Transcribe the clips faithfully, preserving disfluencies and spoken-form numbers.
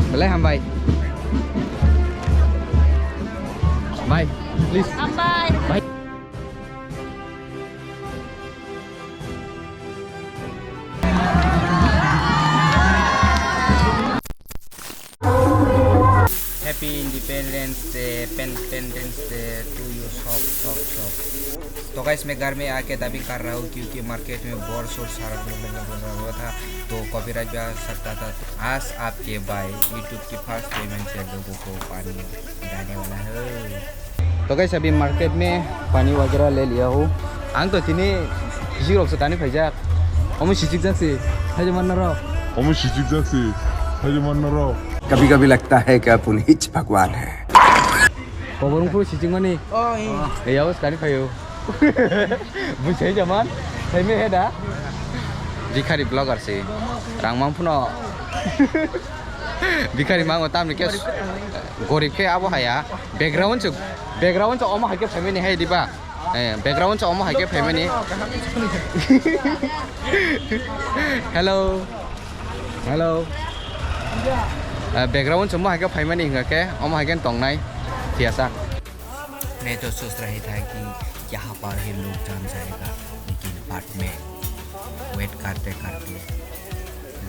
Belai hambai. Bye. Please. Hambai. Bye. Happy Independence Day, Independence Day to you, sok, sok, sok. तो गाइस, मैं घर में आके तभी कर रहा हूँ क्योंकि मार्केट में बोर शोर सारा बला बला बला बला था, तो कॉपीराइट भी आ सकता था। आज आपके भाई YouTube की फर्स्ट पेमेंट से लोगों को पानी पिलाने वाला है। तो गाइस, अभी मार्केट में पानी वगैरह ले लिया हूँ। Ang to tini bisik rok se tani phaijak. Omo sichik jak se. Haide manna rok. Omo sichik jak se. Haide manna rok. कभी कभी लगता है कि आप उन्हीं भगवान है। Koborong phuru sichik mani. Oh, eh. Eyao se tani phaio. Buisai jaman. Sai me heda. Bhikhari blogger se. Rang mang phuno. Bhikhari mango tamni khe gorib khe abo haya. Background se, background se omo hai khe phaimani hai diba? Eh, background se omo hai khe phaimani. Hello. Hello. Eh, background se omo hai khe phaimani hingkha khe omo hai khe tongnai. Thiyasa. मैं तो सोच रही था कि यहाँ पर ही लोग जान जाएगा, लेकिन बाद में वेट करते करते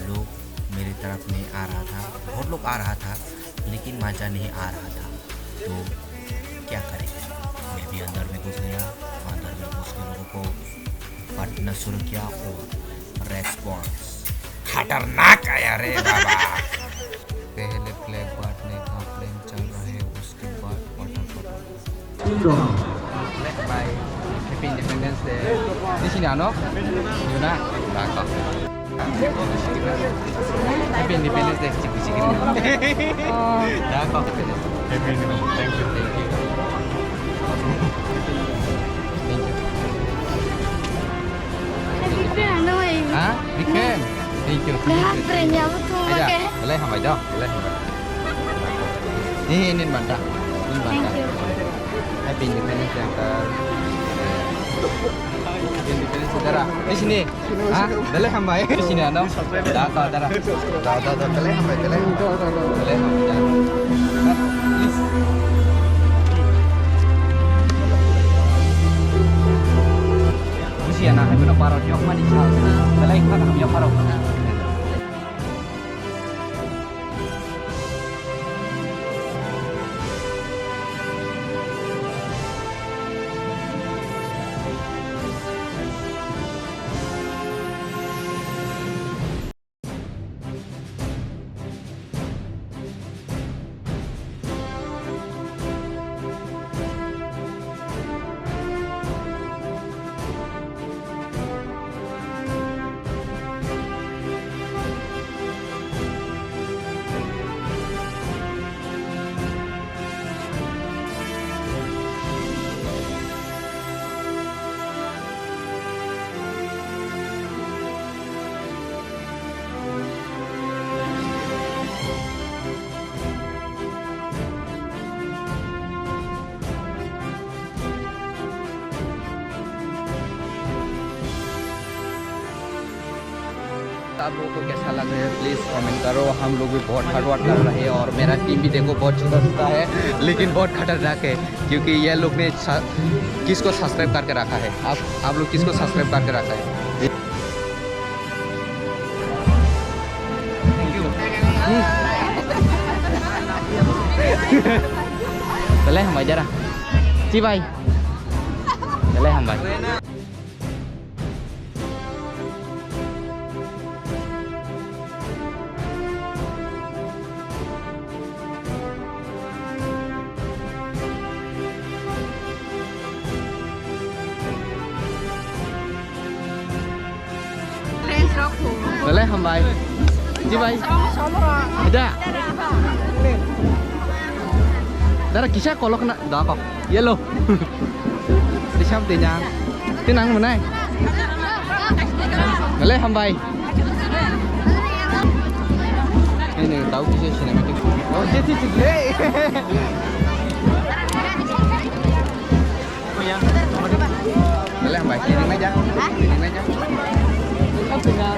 लोग मेरी तरफ नहीं आ रहा था। बहुत लोग आ रहा था, लेकिन मज़ा नहीं आ रहा था। तो क्या करें, मैं भी अंदर में घुस गया। अंदर में घुस के लोगों को पटना शुरू किया और रेस्पॉन्स खतरनाक आया रे बाबा। पहले फ्लैग बांटने का प्लान चल रहा है, उसके बाद पटापट। Bye. Happy Independence Day. Di sini ano? Yuna. Bako. Happy Independence Day. Chiki chiki. Oh. Bako. Happy Independence. Thank you. Thank you. Thank you. Ha? Biken? Thank you. Dah, keren ya, betul. Aja, pakai. Boleh, hambai dong. Boleh, hambai. Ini, ini, mantap. Ini, mantap. Thank you. Happy Independence Day, Uncle. Happy Independence Day, Dara. Di sini. Ha? Boleh, hambai. Di sini, ano? Da, da, Dara. Da, da, da, boleh, hambai, boleh. Boleh, hambai, da. Please. Busia na, hai bono parot yok mani sa. Belai kha ham yok parot. आप लोगों को कैसा लग रहा है, please comment करो। हम लोग भी बहुत हार्ड वर्क कर रहे हैं और मेरा टीम भी देखो, बहुत छोटा छोटा है लेकिन बहुत खतरनाक है, क्योंकि ये लोग ने सा-, किसको सब्सक्राइब करके रखा है? आप, आप लोग किसको सब्सक्राइब करके रखा है? Belai hambai dara. Chibai. Belai hambai. Belai hambai. Chibai. Ida. Dara kisa kolok na da kok. Yellow. Disam tinya. Tinang menai. Belai hambai. Ini tahu kisa cinematic. Oh, dia sih sih. Belai hambai, ini meja. Ini meja. Belai.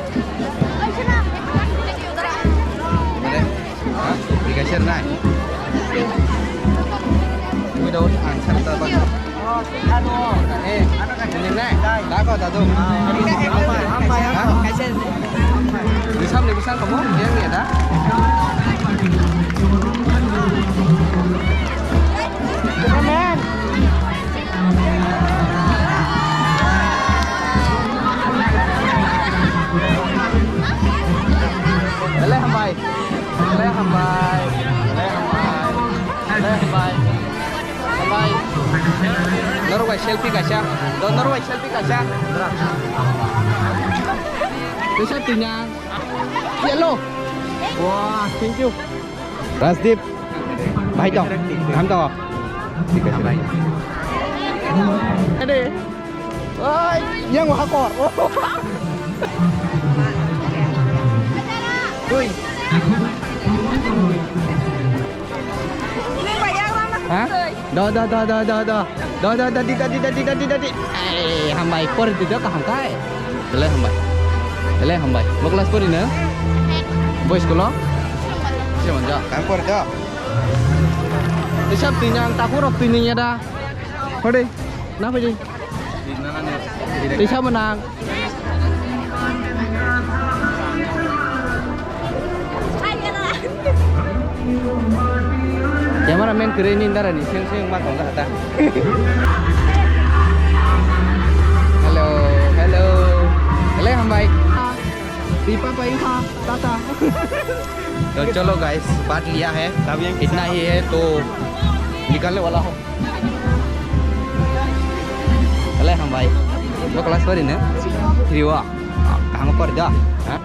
Hah? Sir nai. Without answer ta ba. Eh, ano ka sini nai. Dako dadu. Bisam ni bisam kamu yang ni ada. Belai hambai. Belai hambai. Belai hambai. Belai hambai. Hambai. Norok bai selfie kaisa. Do norok bai selfie kaisa. Kaisa tinya. Yellow. Wah, thank you. Rajdeep, bhai tong, kaham tongo? Thik ase, bhai. Ade. Oi, yang hakor. Oi. Ha? Do, do, do, do, do, do. Do, do, dadi, dadi, dadi, dadi, dadi. Ai, hambai, por di do kaham kai. Belai hambai. Belai hambai. Bo class pori na? Boys school o? Se manja. Kaham por do. Isap tini ang takur rok tini ya da. Hode. Na pwdi. Tisa bo nang. Camera man kwrwi ni dara ni seng seng ma tong kha ta. Hello, hello. Belai hambai. Di papa ingkha, tata. तो चलो गाइस, बांट लिया है, इतना ही है तो निकलने वाला हो। Belai hambai. Bo class pori na? Three o. Kaham pori da? Ha?